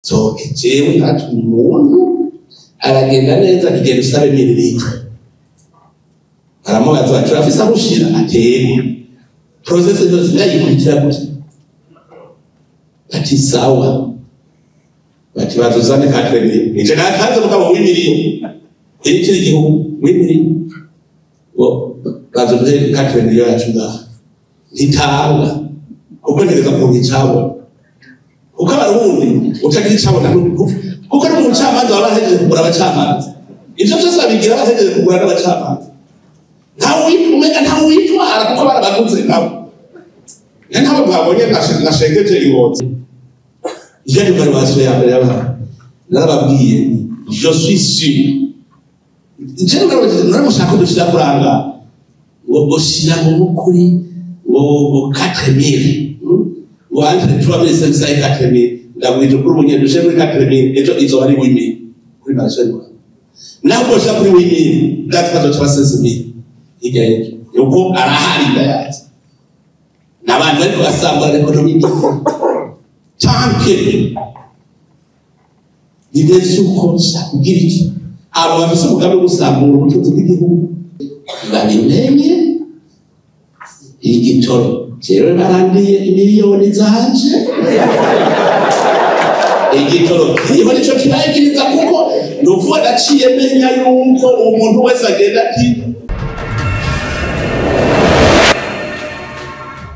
So jewe ntatumye umuntu aragenda neza kigenda usabe mililitiro aramubaza bati urafise aho ushira atego process yose ndayikurikira gute ati sawa bati bazuzane 4 nije nakaze mugabo w'imiliyo ikiri igihugu w'imiliyo bazuze 4 miliyoni yacu ngaha ntitanga kuko ntegeza kuronka icabona kuko abarundi utagira icabona kuko no mu bucamanza baba bahejeje kugura abacamanza ivyo vyose babigira bahejeje kugura n'abacamanza ntawe ntawe witwara kuko barabaguze nabo ntabwo mwabonye nashengeje ingozi ivyo ni evaluation ya mbere y'abantu narababwiye je suis sûr jewe naramushaka dushira kuranga ngo shira ngo kuri ngo 4000 ngo entre 3500 et 4000 ndabwije kuri ubunyene dushe muri 4000 ejo izoba ari 8000 kuri marché rwa naho boshira kuri 8000 ndatwazo 35000 hirya y'ejo yuko arahari ndayazi n'abantu bariko basambura l'économie champion nibese uko kugira iki abo bafise umugambi wo gusambura ubutunzi bw'igihugu babimenye igitoro jewe barandiye imiliyoni zanje igitoro kiriho nico kibayigiriza kuko nuvuga naciye menya yuko umuntu wese agenda ati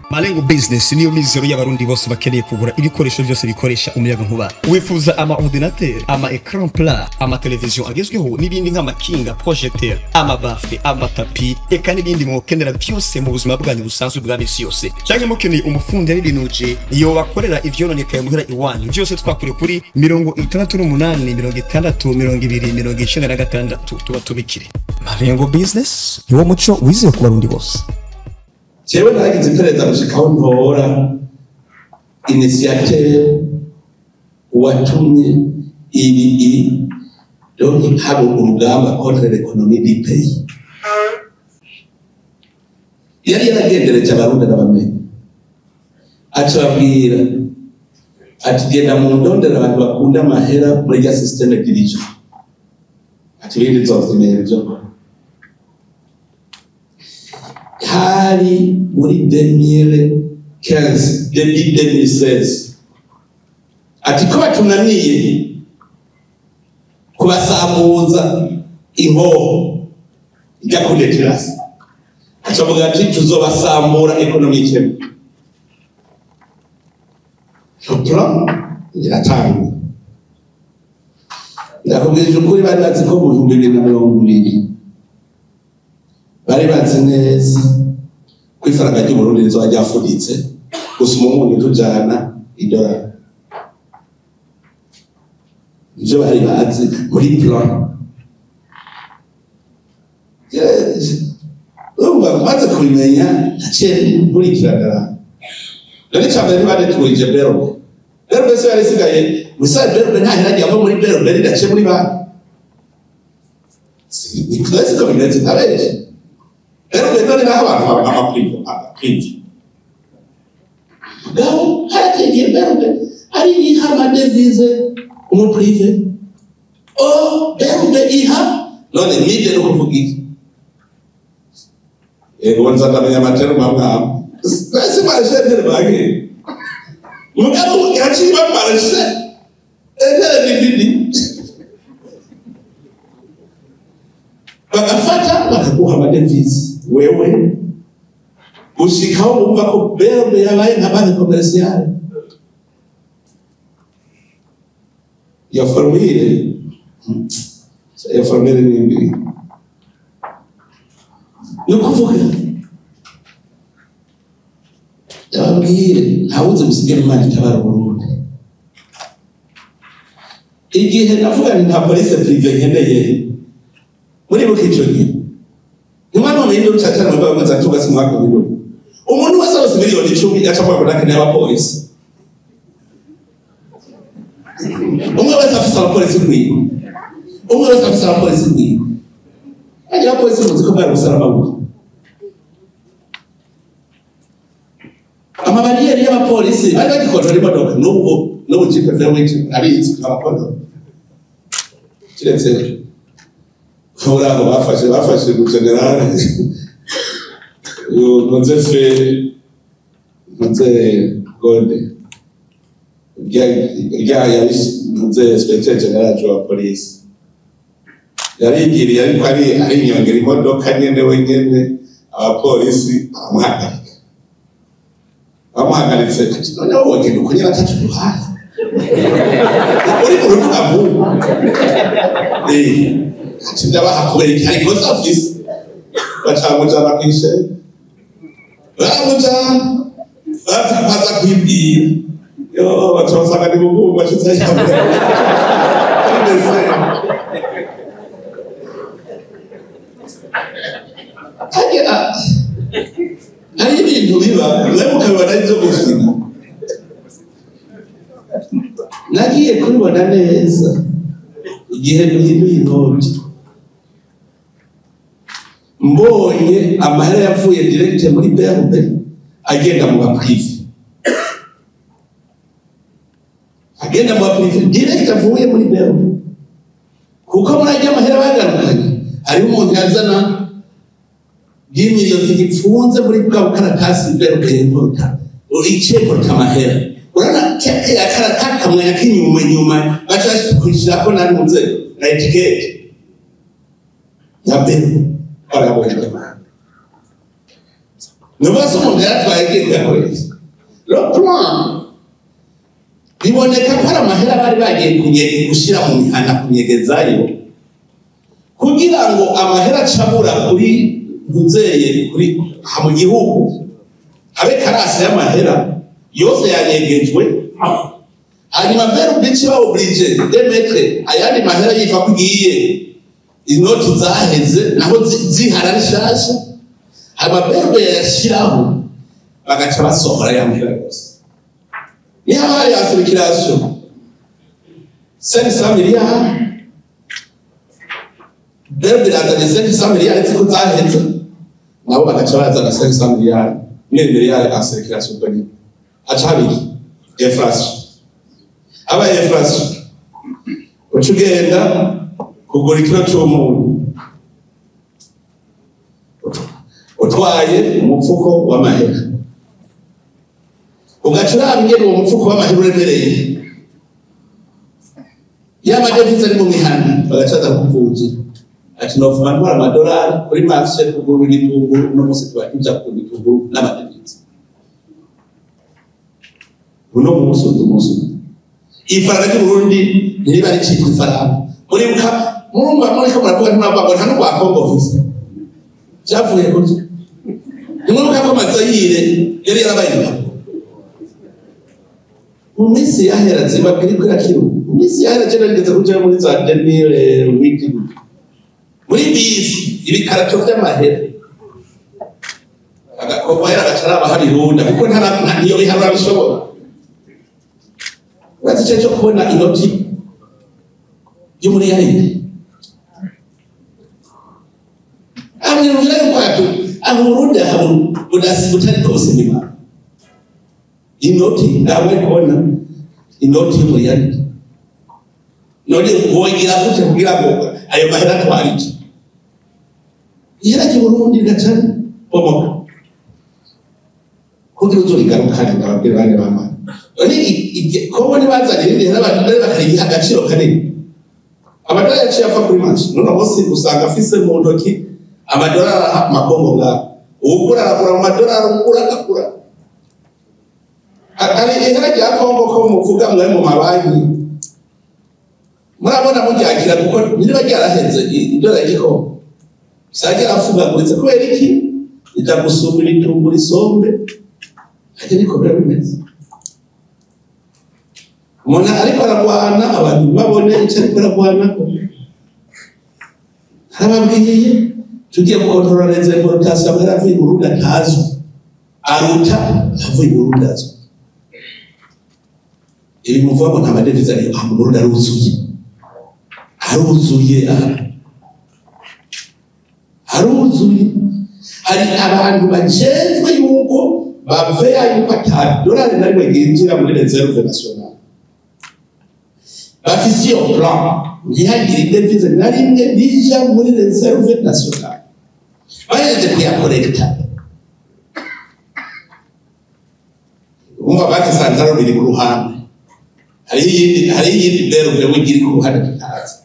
Malengo Business niyo mizero y'abarundi bose bakeneye kugura ibikoresho byose bikoresha umuyaga nkuba. Wifuza ama ordinateur, ama écran plat, ama television agezweho n'ibindi nk'amakinga, projecteur, ama baffle, ama tapi, eka n'ibindi mwokenera byose mu buzima bwanyu busanzwe bwa misi yose. Cyangwa mukeneye umufundi y'ibinuje iyo bakorera ivyononekaye muhira iwanyu. Byose twakure kuri 68 60 20 96 tuba tubikire. Malengo Business niwo muco wizeye ku barundi bose. Jewe naragize iperereza gushikaho ntora initiateur watumye ibi donc haba urugamba contre l'économie du pays yari yaragendereje abarundi n'abamenyi acababwira ati genda mu ndondera abantu bakunda amahera muri rya système dirigeant ati ibindi nzovyimenyera ivyo nkora. Hari muri 2015 début 2016 ati ko batunaniye kubasambuza inkoho ijya kudetirasi acavuga ati tuzobasambura économique plan iratanga ndakubwira ukuri bari bazi ko mu 2020 bari bazi neza ko ifaranga ry'Uburundi rizoba ryafuditse gusa umunyu tujana idolari ivyo bari bazi muri plan urumva maze kubimenya naciye nkurikirana rero icambere ntibadeturije Berbe Berbe se yari isigaye gusa Berbe nta hera ava muri Berbe ridaciye muri banki twese ko bimeze ntabeje Berbe none naho abantu amaprive mugabo harategeye Berbe ari iha amadevize umuprive oh Berbe iha none nibyo no kuvuga iki ego nza ndamenya amatero mamwabo twese marché interbanki mugabo yaciye marché interbanki bagafata bakaguha amadevize wewe gushikaho wumva ko Berbe yabaye nka banki commerciale ya formule ni mbi ni ukuvuga ndababwire ntawuzi gusigira Imana itabara Burundi igihe navuga nti nta police prive nkeneye muribuka ico gihe nimwana mu bindi ucacana mu rwego rwa tuba simwaka miliyoni umuntu wese wese miliyoni 10 aca avuga ko ndakeneye abapolisi umwe wese afise abapolisi kwiwe umwe wese afise abapolisi kwiwe agira abapolisi muzi ko bwari gusaraba gute amabariyeri y'abapolisi bari bagikontora imodoka n'ubwo N'ubu jipe vewiti abizi abakono kiretse uraho bafashe mu generale nkoze fe nkoze gonde rya nkoze inspecteur general wa police yarigiriye ariko ari inyongera imodoka nyene wenyene abapolisi baramuhagarika bamuhagaritse ati noneho wogenda uko nyene atacu duhaye uri mu rubuga nk'ubu ati ndabaha kubera iki hari ikosa afise bacamujana kw'ishuri baramujana baza kwibwira yo baca basanga ni bugubu bashitse hari ibintu biba mwe mukabibona ari ivyo gufina. Nagiye kubibona neza igihe duhinduye inoti mbonye amahera yavuye direct muri BRB agenda mu baprive agenda mu baprive direct avuye muri BRB kuko muri ajya amahera bagarukanye hariho umuntu yazana y'imiliyoni zipfunze muri bwa bukaratasi BRB importa icemporta amahera urana kaya kamwanya k'inyuma nyuma baca kushirako nari muze na etikete ya BRB barabonye amahera nubaso umuntu yaratwaye agiye kuyakoresha le plan biboneka ko ari amahera bari bagiye gushyira mu mihana kunyegezayo kugira ngo amahera acabura kuri nzeye kuri mu gihugu habe karasi y'amahera yose yanyegejwe hanyuma BRB iba oblige de mettre ayandi mahera yiva kugiye inoti zaheze naho zihara rishasha hanyuma BRB yayashiraho bagaca basohora ya mahera yose niba hari ya circulation 500 milliards BRB irazanye 500 milliards ziko zaheze nabo bagaca bazana 500 milliards 1000 milliards en circulation ubwo nyine haca habiri inflation aba inflation uca ugenda kugura ikiro c'umunyu utwaye umufuko w'amahera ugaca uraba ingene uwo mufuko w'amahera uremereye ya madevize ari mu mihana bagaca baza kukuvunjira ati nofuma ntwara amadolari kuri marché kugura igitunguru uno munsi tuba tuja kugura igitunguru n'amadevize uno munsi uyu munsi ifaranga ry'Uburundi ntiriba ricitwa ifaranga muribuka murumva muriko muravuga ntimuravuga ngo nta n'urwa Congo mfise vyavuye kuki ntimwibuka ko Mazayire yari yarabaye impapuro mu minsi yahera Zimbabwe iriko irakiruka mu minsi yahera je narigeze kujayo muri za 2008 muri bisi ibikarato vy'amahera agakomahera agaca araba hari irunda kuko niyo biharura bishobora urazi ico co kubona inoti y'umuriyaridi amwirumvira yuko aho Burundi butariko businima inoti ntabwo ari kubona inoti y'umuriyaridi none wogira gute kugira ngo ayo mahera atwara iki ihera ry'Uburundi rigaca bomoka kugira uzorigarukane ndababwira bane bamana none Kongo ntibazanye irindi hera abantu bakarigiha agaciro kanini amadolari yaciye apfa kuri make none munsi usanga afise mu ntoki amadolari makongo ngaho uwugura aragura mu madolari ugura agakura ari ihera rya Kongo ko muvuga mwe mu mabanki murabona muryakira kuko niba ryaraheze idolari ry'ikongo usanga ryarafungaguritse kubera iki rija gusumba ibitunguru isombe hajya niko biba bimeze umuntu ariko aragwana abantu babone icyo ariko aragwanako harababwiye tugiye gukontorora neza importation amahera avuye i Burundi atazwi aruta avuye i Burundi azwi ibi muvuga ngo nta madevize ariyo aha mu Burundi aruzuye aruzuye aha aruzuye hari abantu bajejwe yuko baveya yuko ata dolari na rimwe ryinjira muri réserve nationale Bafise iyo plan, ntihagire i devise na rimwe rija muri réserve nationale. Bahejeje kuyakorekta, umva, banque centrale biri ku ruhande, hariho iyindi BRB iri ku ruhande tutazi.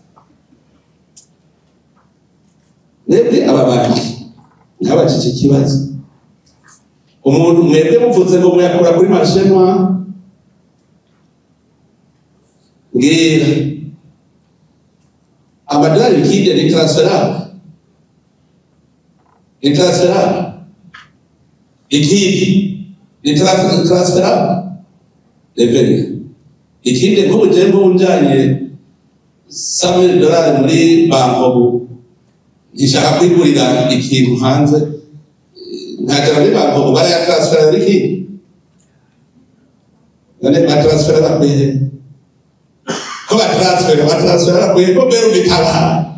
Mwebwe aba banki nkabajije ikibazo: umuntu mwebwe muvuze ngo muyakura kuri marché noir, mbwira, amadolari liquide ni transférable? Ni transférable? Liquide ni transférable? Revenu ikindi, nk'ubu jewe nk'ubu njanye 100 000 dolari muri BANCOBU, nshaka kwigurira ikintu hanze, nkagera muri BANCOBU, barayatransfera liquide? None batransfera bakwiye ko batransfera bakwiye ko mbere bitabara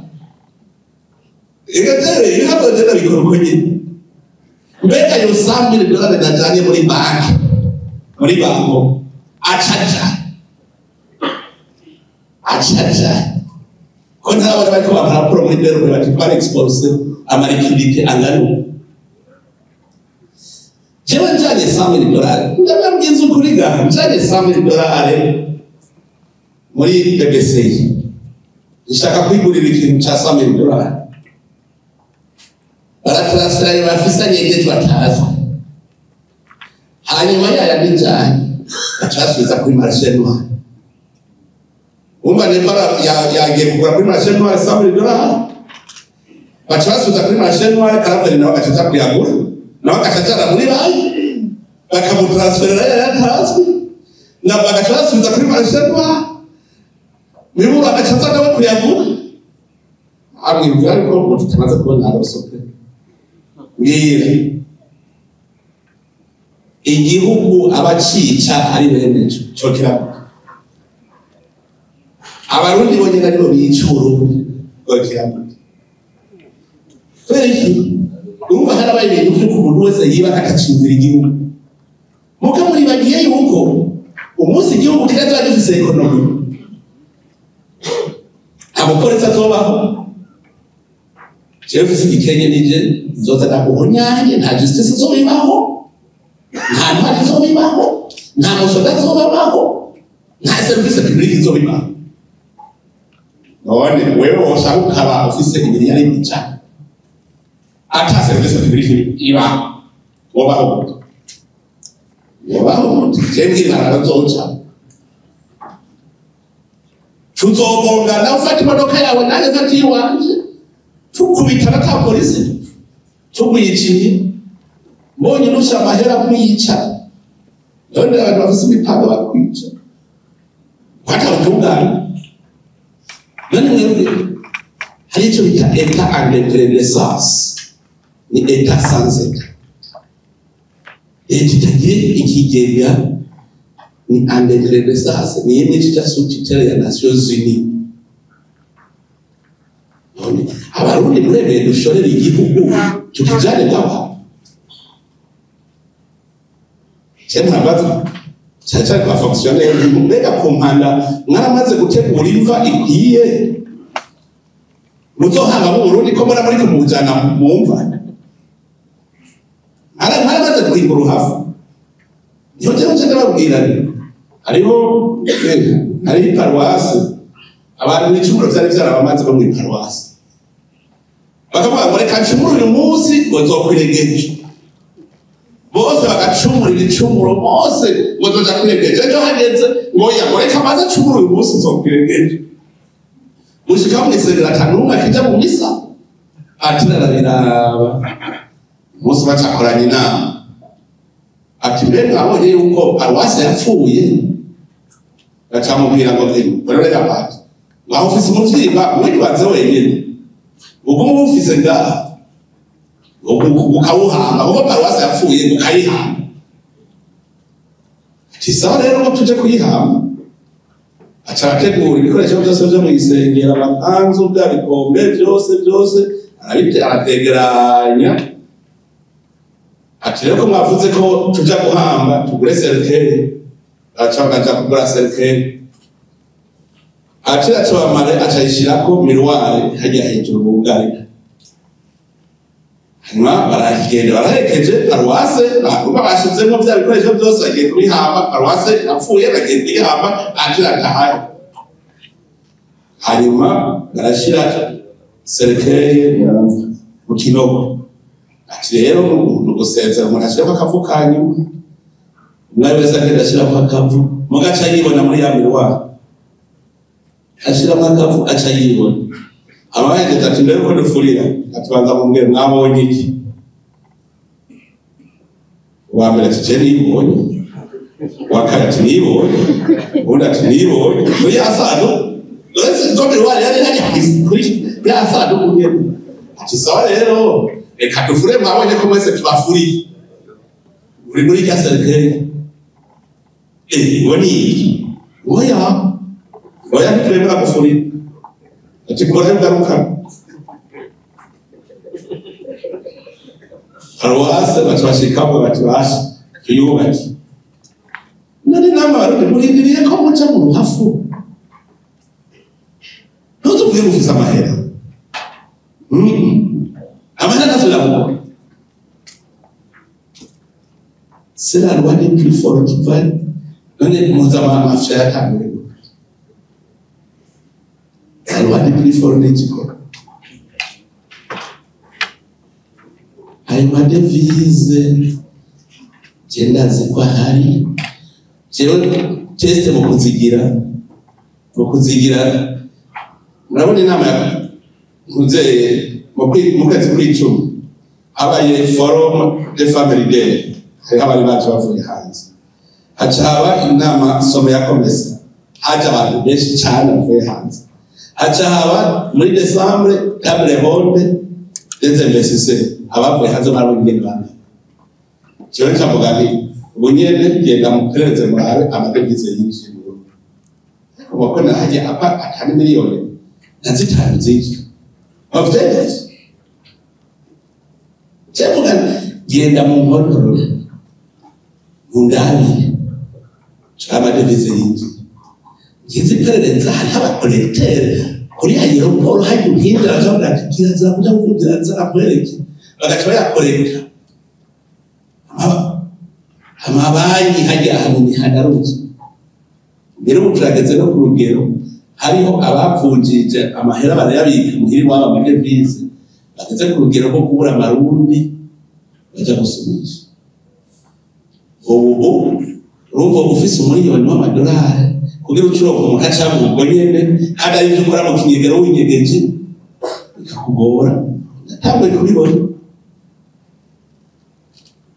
igatere ibihabwa jena bikora uko nyine. Mbega ayo 100 000 dolari najanye muri banki, muri banko, acaja ko ntabona bariko bampa raporo muri BRB bati twari exposé ama liquidités angana uku? Jewe njanye 100 000 dolari, ndababwiza ukuri gaha, njanye 100 000 dolari muri BBC, nshaka kwigurira ikintu ca 100 000 dolari, baratransfera ayo bafise anyegejwe atazwi, hanyuma yaya nijanye bacasubiza kuri marché noir. Umva, nimba yagiye kugura kuri marché noir 100 000 dolari, baca basubiza kuri marché noir. Karaveri nawe agaca aja kuyagura, nawe agaca ajana muri banki, bakamutransferera yaya atazwi, na bagaca basubiza kuri marché noir. Miburo agaca aza nawe kuyagura, amwibwira ariko ngo tutamaze kubona arosope. Mbwira, igihugu abacica ari bene co kiravuga, Abarundi bonyene aribo bica Uburundi, ngo kiravuga kubera iki? Urumva harabaye ibintu vy'uko umuntu wese yiba akacimvira igihugu. Muka muribagiye yuko umunsi igihugu kizazoba gifise économie, nta mupolisi azobaho. Jewe mfise igikenye nije nzoza ndaguhonyanye, nta justice izobibaho, nta ntwari izobibaho, nta musoda azobabaho, nta service publique izobibaho. None wewe woshaka ukaba ufise imiliyari 100, ata service publique ibaho, wobaho gute? Wobaho gute? Jewe mbwira, nzoca tuzogongana, ufata imodoka yawe nanjye mfata iyiwanje, tukubitana ata polisi tugwiciye, mbonye nusha amahera kwica. None abantu bafise imipanga bakwica kwata ubutungane. None mwebwe hari icyo bita état en décroissance, ni état sans état, leta itagira ikigega ni en décroissance, ni imwe cija sous-tutelle ya Nations Unies. None Abarundi muremeye dushorere igihugu tukijane ngaho? Je murabaza cyane cyane kwa fonctionnaire, mbega ku mpanda mwaramaze gutegura imva ikwiye muzohanga mu Burundi, ko mbona muri kumujana mu mva? Mwaramaze kwimba uruhafu? Niho jewe nca ndababwira nti hariho iparuwasi abantu ibicumuro vyari vyarabamaze bo mw'iparuwasi, bakavuga ngo reka ncumure uyu munsi ngo nzokwiregeje. Bose bagacumura ibicumuro bose ngo nzoja kwiregeje. Ejo hageze ngo ya, ngo reka maze ncumure uyu munsi nzokwiregeje. Gushika mw'isengero ata n'umwe akija mu misa. Ati narabiraba umunsi bacakoranye inama, ati mbe mwabonye yuko paruwasi yapfuye? Bacamubwira ngo rero reka pati ngaho ufise umuvyimba wibaze wenyene, uguma uwufise ngaha ukawuhamba, kuko paruwasi yapfuye ukayihamba. Ati sawa rero ngo tuje kuyihamba. Aca arategura ibikoresho byose vyo mw'isengero, amakanzu, bya bikombe byose byose arategeranya. Ati rero ko mwavuze ko tuja guhamba, tugure cercueil. Aca bakaja kugura cercueil. Patiri acabamare acayishirako miroir hajya hejuru bugari. Hanyuma baragenda baraherekeje paruwase, bakumva bashizemo vya bikoresho byose, bagiye kubihamba. Paruwase yapfuye bagiye kuyihamba, patiri atahaye. Hanyuma barashira cercueil mu kinogo. Ati rero ni ugusezera umuntu ashirako akavu kanyuma, umwari wese agenda ashirako akavu, mugaca yibona muri ya miroir, ashiramo akavu aca yibona. Abahejeje ati mbere uko dufurira, atubanza mubwire mwabonye iki? Uwa mbere ati je nibonye, uwa kabiri ati nibonye, uwundi ati nibonye. Muri ya sanduku, uretse izo miroir yari hariya kuri ya sanduku nyene. Ati sawa rero, reka dufure, mwabonye ko mwese tubafuriye. Uri muri rya cercueil. Ngo ni iki? Oya, oya ntitwemera gufurira. Ati kora ngaruka. Paruwase baca bashikamo bati basha tuyubake. None namwe Abarundi murindiriye ko muca mu ruhafu? Ntuzuvuge ngo ufise amahera. Amahera ntasubira gukora. C'est la loi des plus forts qui va. None muzi amafya yatanguye. La loi des plus forts n'igikora. Ayo madevize je ndazi ko ahari. Jewe test mu kuzigira murabona inama ya nkuze mu kwezi kw'icumi habaye forum de family day, hariho abari baje bavuye hanze, haca haba inama sommet ya COMESA, haje abantu benshi cane bavuye hanze, haca haba muri décembre table ronde des investisseurs, abavuye hanze barabonye ingene bangana. Jewe ncavuga nti ubu nyene genda muperereze murabe amadevize yinjiye mu Burundi, ariko mubona hajya apa atari miliyoni na zitanu zinjiye bavyemeza. Ncavuga nti genda mu nkonorore mundabire amadevize yinjiye, ngize iperereza hariho abakolectere kuri aéroport hajya uhinjira bakavuga ati kirazira kuja kuvunjira nza akwereke, bagaca bayakorekta. Amabanki hajya ahantu mihanda aruzwe. Mbere ubu turageze no ku rugero hariho abavunjije amahera barayabika muhira iwabo amadevize, bageze ku rugero rwo kubura amarundi baja gusumisha. Ubu urumva ufise umuriyoni w'amadolari kugira ucuronka umuntu aca ubwo nyene, kandi ari ivyo ukora mu kinyegero winyegeje bikakugora. Ndatanguye kubibona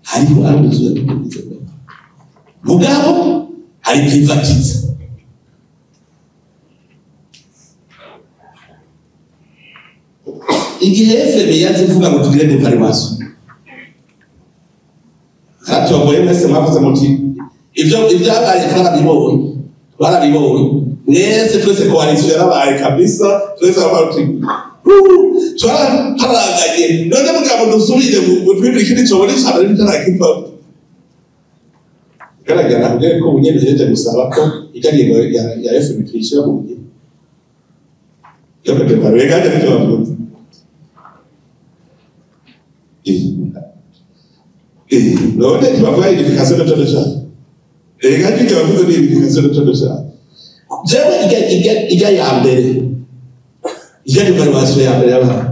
hariho aruzwe mugabo hari privatize. Igihe FMI yaje ivuga ngo tugire dévaluation, haratomboye mwese mwavuze muti ivyo ibyabaye twarabibonye, twarabibonye mwese, twese coalition yarabaye kabisa, twese baravuga twararanganye. None mugabo dusubire mu twibire ikindi cobona icambere bitarakiva. Garagara kugira ko ubunyene hejeje gusaba ko irya ngingo ya FMI tuyishira mu ngiro. Yo dévaluer kandi nicyo bavuze. None tubavuga unification de taux de change. Reka nicyo bavuze ni unification de taux de change. Jewe ijya ya mbere, ijya dévaluation ya mbere y'abantu,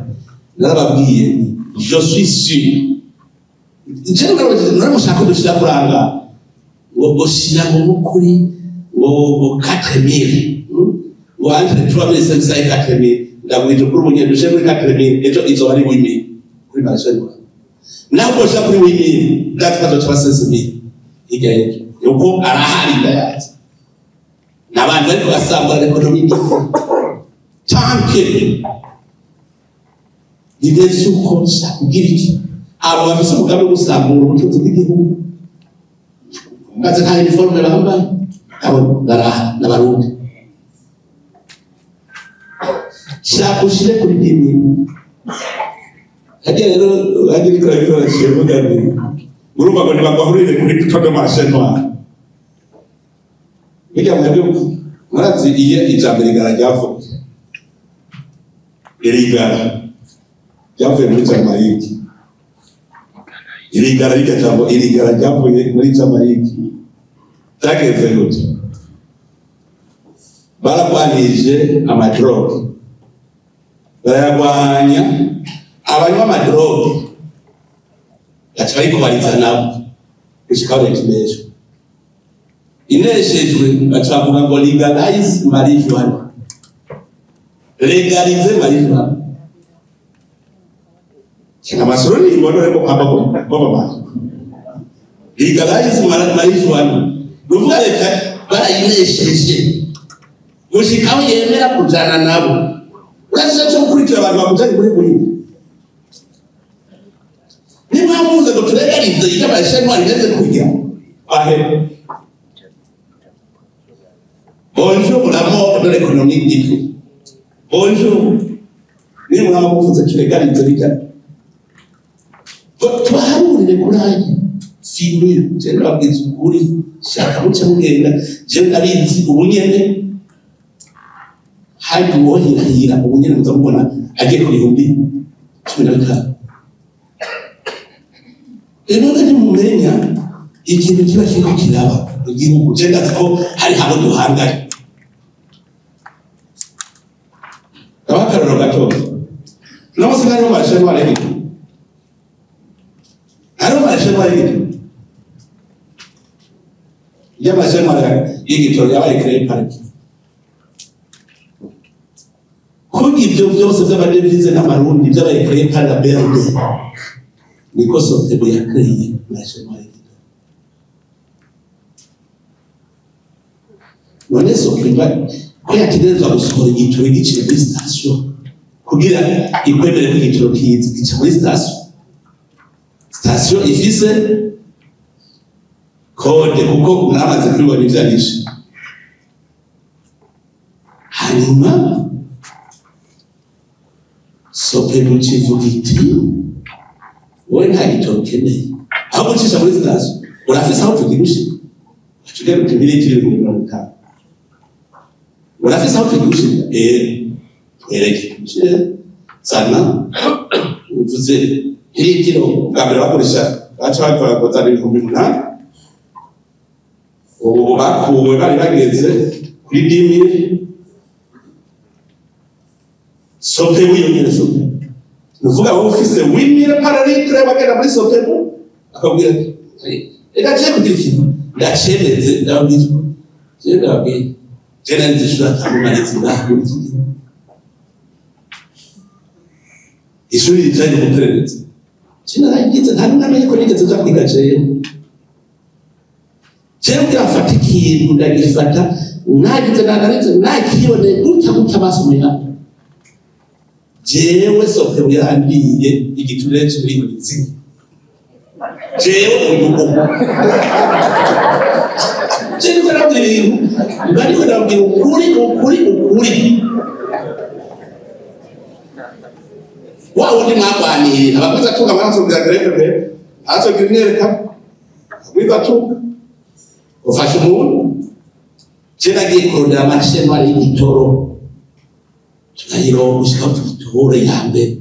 narababwiye je suis sûr. Jewe naramushaka ko dushira kuranga ngo shira ngo kuri ngo 4000 ngo entre 3500 et 4000, ndabwije kuri ubu nyene dushe muri 4000, ejo izoba ari 8000 kuri marché noir. Naho boshira kuri 8000 ndatwaza 3000 hirya y'ejo, uko arahari ndayazi. N'abantu bariko basambura l'économie tanke nibese uko kugira iki abo bafise umugambi wo gusambura ubutunzi bw'igihugu, maze nta uniforme bambaye, abo baraha n'abarundi. Shaka ushire kuri dimi hajya rero hajya riko rikoresha mvuga nti urumva ngo ntibagahurire kuri taux de marché noir. Bijya mwebwe Murazi iyo ijambo rigara ryavuye, irigara ryavuye muri Jamaica, irigara rirya jambo irigara ryavuye muri Jamaica. Byagenze gute? Baragwanije ama drogue, barayagwanya. Abanywa ama drogue baca barikubariza nabo gushika aho leta ineshwe. Ineshejwe baca bavuga ngo legalize marijuana, legalize marijuana. Kina masoro ni ngono reko kwamba baba legalize marijuana. Nuvuga leta barayinesheje gushika aho yemera kujana nabo. Uretse cyo gukurikira abantu bakujanye muri buhinga. Niba muze ngo tulegalize icyo amashenwa rimeze kujya ahe. Bonjour la mort de l'économie du tout. Bonjour. Niba muvuze tulegalize bijya tubaharurire kuraye simbi. Je ndababwiza ukuri, shaka muce mugenda. Je ndabizi ubu nyene hari uwohirahira ubu nyene muza mubona agiye ku 15,000. Rero ntimumenya ikintu kiba kiriko kiraba mu gihugu. Je ndazi ko hari abo duhanganye. Ndabaha akarorero gato. Uno munsi hariho amashenwa y'igitoro, hariho amashenwa y'igitoro. Iyo amashenwa y'igitoro yabaye créé par qui? Kuko ibyo byose by'amadevize n'amarundi byabaye créé par la BRD. Niko Sopebu yakreye amashenwa y'igitoro. None Sopebu ko yategerezwa gusohora igitoro giciye muri sitasiyo kugira ikwemere ko igitoro kiza gica muri sitasiyo. Sitasiyo ifise code kuko mwamaze kubibona ivyo arivyo. Hanyuma Sopebu kivuga iti wowe nta gitoro ukeneye, aho gucisha muri sitasiyo urafise aho tugigushika, uca ugenda uti mililitiro 50,000. Urafise aho tugigushika? Twereke zana uvuze mililitiro. Bwa mbere bakoresha baca bavuga ngo zana 8,000. Ubu bakuwe bari bageze kuri 10,000. Sopebu yongere Sopebu. Nuvuga wowe ufise 8,000 par litre bagenda muri Sopebu akabwira reka je kugira ikintu ndacemeze. Ndababwira je ndababwira je nari ishuri atamumariza ngaha muri iki gihe. Ishuri rijanye n'ubuperereza je naragize nta n'umwe amenye ko nigeze nja kwiga. Jewe kugira mfate ikintu ndagifata nagize nanarinze nakiboneye gutya gutya amaso mu yandi. Jewe Sopebu yarandiye igiturire c'imiliyoni 4. Jewe uyu je ndiko ndabwira ibintu, mba ndiko ndabwira ukuri ukuri ukuri. Wa wundi mwagwaniye abakozi atunga amaraso bya greve azogira imyereka abwiza atunga ufashe umuntu. Je nagiye kurondera amashenwa y'igitoro tukayironka gushika aho tugitora ya mbere.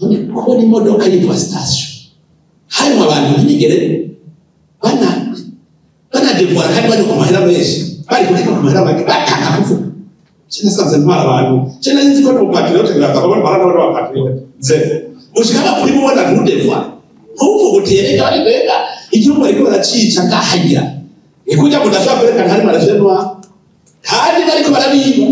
None kubona imodoka yitwa sitasiyo harimo abantu ntibigere banadevora kandi bari ku mahera menshi, bari kureka ku mahera make bataka kuvuga. Je nasanze ntwara abantu, je nari nzi ko ndi umupatriote biraza kubona barabona abapatriote ze gushika bakuri mubona ntudevora ntuvuge uti erega bari mbega igihugu bariko baracica ngahagira ni kurya ngo ndashobora kwerekana hari marashenwa kandi bariko barabiba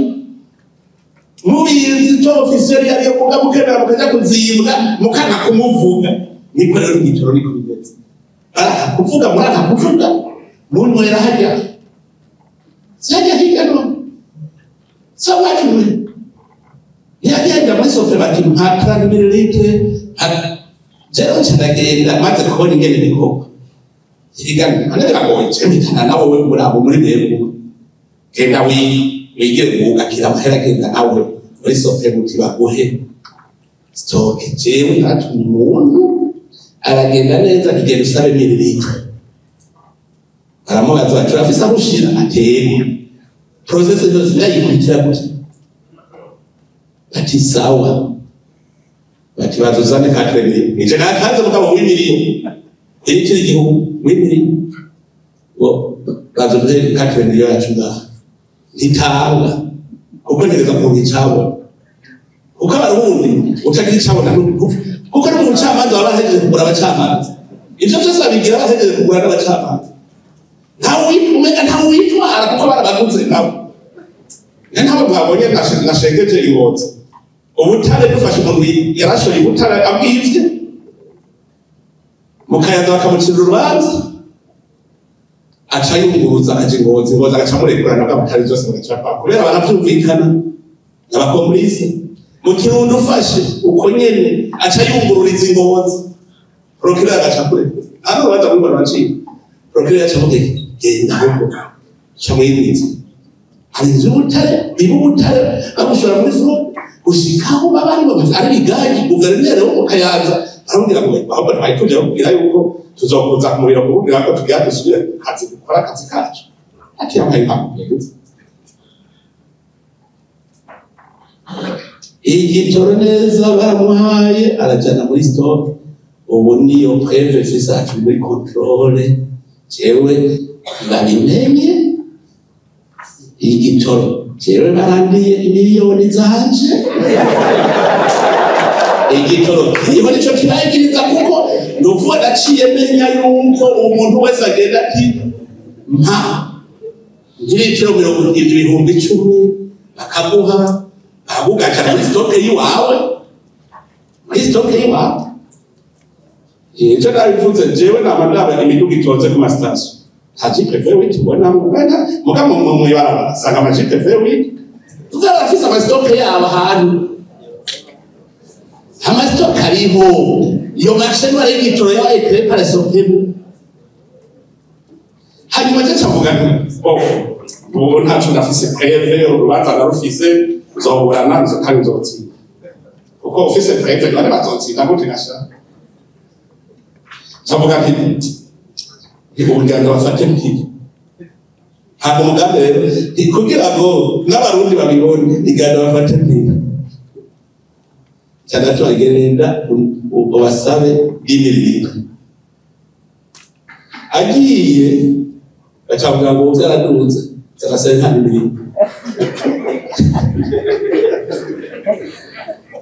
mubizi cyo officiel yari yo kuga mukemera mukaja kuzimbwa mukanga kumuvuga. Niko rero igitoro niko bimeze, baraka kuvuga muraka kuvuga munywera hajya sajya hirya no sawakiwe yagenda muri Sopebu bati mpa 30 mililitre. Jewe nca ndagenda maze kubona ingene bikorwa. Erega none biragoye, je mpitana nawe we muri abo muri mwebwe genda wigire wugakira amahera genda nawe muri Sopebu uti baguhe stoke. Jewe naratumye umuntu aragenda neza kigenda usabe mililitiro Baramubaza bati urafise aho ushira? Atego process yose ndayikurikira gute? Bati sawa, bati bazuzane 4 miliyoni. Nije nakaze mugabo w'imiliyo ikiri igihugu w'imiliyo bazuze 4 miliyoni yacu ngaha ntitanga, kuko ntegeza kuronka icabona. Kuko abarundi utagira icabona, kuko n'umucamanza baba bahejeje kugura abacamanza, ivyo vyose babigira bahejeje kugura n'abacamanza. Ntawe ntawe witwara kuko barabaguze nabo. Ntabwo mwabonye nashengeje ingozi ubutare dufashe umuntu yarashoye ubutare abwivye mukayaza bakamucira urubanza, aca yunguruza aja ingozi, ingozi agaca amurekurana bwa butare byose bagaca kubera baravyumvikana abakomplice. Mu Kirundo ufashe uko nyene aca yungururiza ingozi, procureur agaca kurekura hano urubanza rw'u rwacika, procureur aca avuga genda ahubwo aca muyinjiza hari inzu y'ubutare iba ubutare bamushora muri fraude gushikaho baba ari ari bigagi. Guverineri wo mu Kayanza aramubwira ngo ahubwo twari tuje kubwira yuko tuzokuza mu biro kubwira ko tugira dusubire ku kazi gukora akazi kacu. Ati yampaye impamvu igitoro neza baramuhaye arajana muri stock. Ubu niyo preuve fise yacu muri contrôle, jewe babimenye igitoro jewe barandiye imiliyoni zanje igitoro kiriho nico kibayigiriza, kuko nuvuga naciye menya yuko umuntu wese agenda ati mpa nk'ibiciro 10,000 bakaguha bagugaca muri stock yiwawe, muri stock yiwawe. Icyo nabivuze jewe nama ndaba imiduga itonze ku masitasiyo nta jipe V8 ubona muga mu ibarabara sanga amajipe V8 tuzarafise amastock yabo ahantu amastock ariho. Iyo marché noire y'igitoro yabaye créée par Sopebu. Hanyuma je cavuga nti ubu ntaco ndafise preuve, urubanza narufise nzoburana nzo kandi nzotsinda, kuko ufise preuve none bazotsinda gute gashaka. Ncavuga nti ubugira bafate mpiri ntabwo umugambi rero kugira ngo n'abarundi babibone iganda bafate mpiri cyane tubagenda ubasabe imirimo agiye bacavuga ngo byaraduze cyarasaba nta imirimo.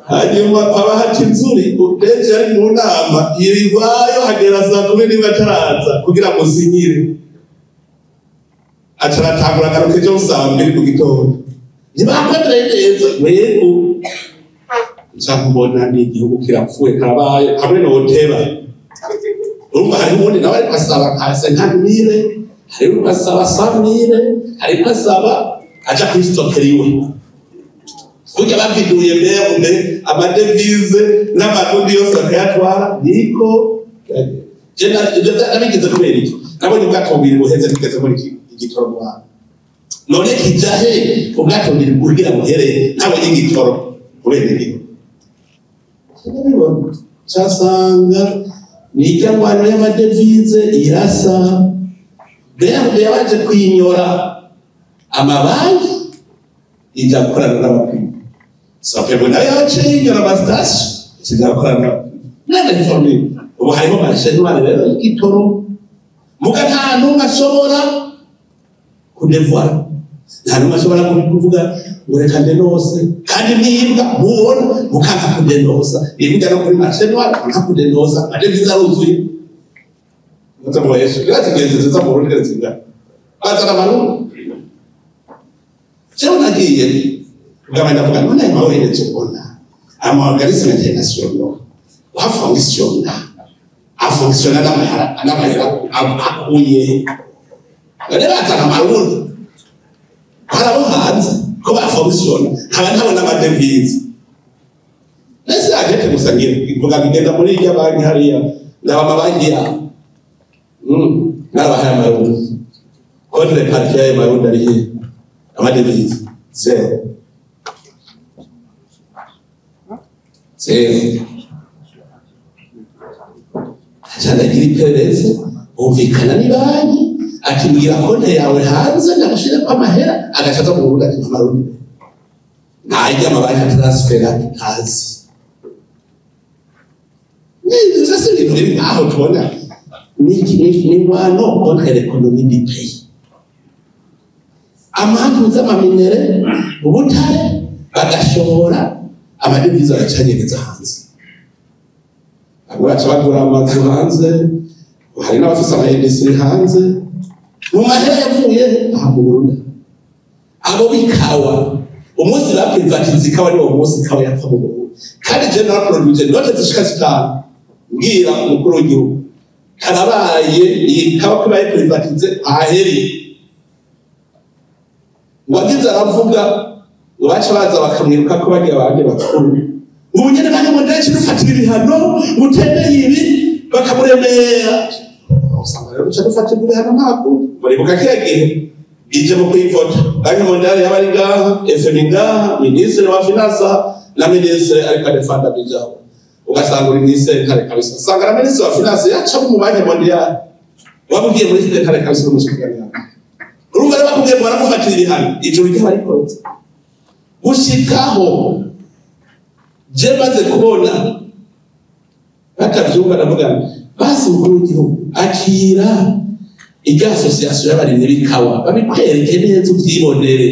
Hanyuma abahaca inzuri udeje ari mu nama yirirwayo hagera saa 10 niba ataraza kugira ngo sinyire, acaratangura agaruka ejo saa 2 mu gitondo ntibakwemereye neza wego nca kubona ni igihugu kirapfuye karabaye hamwe noteba. Urumva hari uwundi nawe ariko asaba nka 50,000, hari uriko asaba 100,000, ariko asaba aja kuri stokeri iwe burya baviduye mbere amadevize n'amarundi yose bakayatwara. Niko nabigize kubera iki? Nabonye ubwato bubiri buheze bugeze muri igitoro mu Rwanda, none kija he ubwato bubiri kugira buhere ntabonye igitoro kubera igihugu. Casanga nijya ngwano y'amadevize irasa mbere yabanje kwinyora amabanki ijya gukorana n'abapima. Sopebu nayo yaciye yinyora amasitasiyo ijya gukorana n'abaforme. Ubu hariho marché noire rero y'igitoro muga nta n'umwe ashobora kudevora, nta n'umwe ashobora kuvuga ngo reka ndenose, kandi nibwa mubona mukanka kudenosa, nibwa no kuri marché noire mukanka kudenosa, amadevize aruzuye. Muze muheshe birategereza ziza mu Burundi zingana bazana amarundi. Jewe nagiye ngaba ndavuga none mawereje mbona ama organisme international afonctionna afonctionna n'amahera akuye none bazana amarundi barabo hanze ko bafonctionna nkaba ntabona amadevize. Nese agete gusa ngira mvuga ngenda muri irya banki hariya ndaba amabanki yabo narabahaye amarundi contre partie y'ayo marundi ari hehe? Amadevize zero zero. Aca ndagira iperereza bumvikana n'ibanki Ati mbwira konte yawe hanze ndagushireko amahera, agaca aza mu Burundi ati mpa amarundi. Ntajya amabanki transfera ntazi. Ivyo si ibintu biri ngaho tubona. Ni ingwano contre l'économie du pays. Amantu z'ama minerais, ubutare, bagashora ama devises, agacanyegeza hanze. Bamwe baca bagura amazu hanze, hari n'abafise ama industries hanze mu mahera yavuye aha mu Burundi. Abo bikawa, umunsi baprivatiza ikawa ni uwo munsi ikawa yapfa mu Burundi. Kandi je naraproduije note zishika 5, mbwira umukuru w'igihugu: karabaye, iyi kawa ko ibaye privatisée aheri. Ngo agize aravuga, ngo baca baza bakamwiruka ko bagiye abandi bakuru, ubu nyene banki ngo ndetse dufatira ibihano, utemeye ibi, bakamuremera. Usanga rero duca dufatirwa ibihano. Ntabwo muribuka kiriya gihe ije mu kuyivota, Banque mondiale yaba ari ngaha, FMI ngaha, ministre wa finance na ministre ariko adefanda bijaho, ugasanga uri mw'isentare kabisa. Usanga na ministre wa finance yaca mu Banque mondiale, waba ugiye muri sentare kabisa n'umushikiranganji. Urumva rero bakubwiye ngo baramufatira ibihano, ijuru ryaba rikorotse. Gushikaho je maze kubona batavyumva, ndavuga nti, basi umukuru w'igihugu, akira irya association y'abarimyi b'ikawa, babikwereke neza uvyibonere.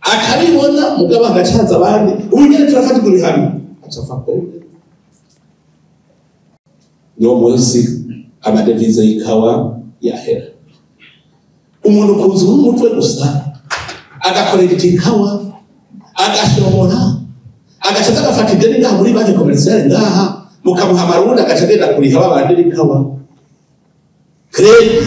Akabibona, mugabo agacaza abandi, ubu nyene turafatirwa ibihano, aca apfa kwemera. Niwo munsi ama devises y'ikawa yahera. Umuntu kuza n'umutwe gusa, agakorera ikawa, agashobora, agaca aza agafata ideni ngaha muri Banque commerciale ngaha, mukamuha amarundi, agaca agenda kuriha babandi b'ikawa crédit.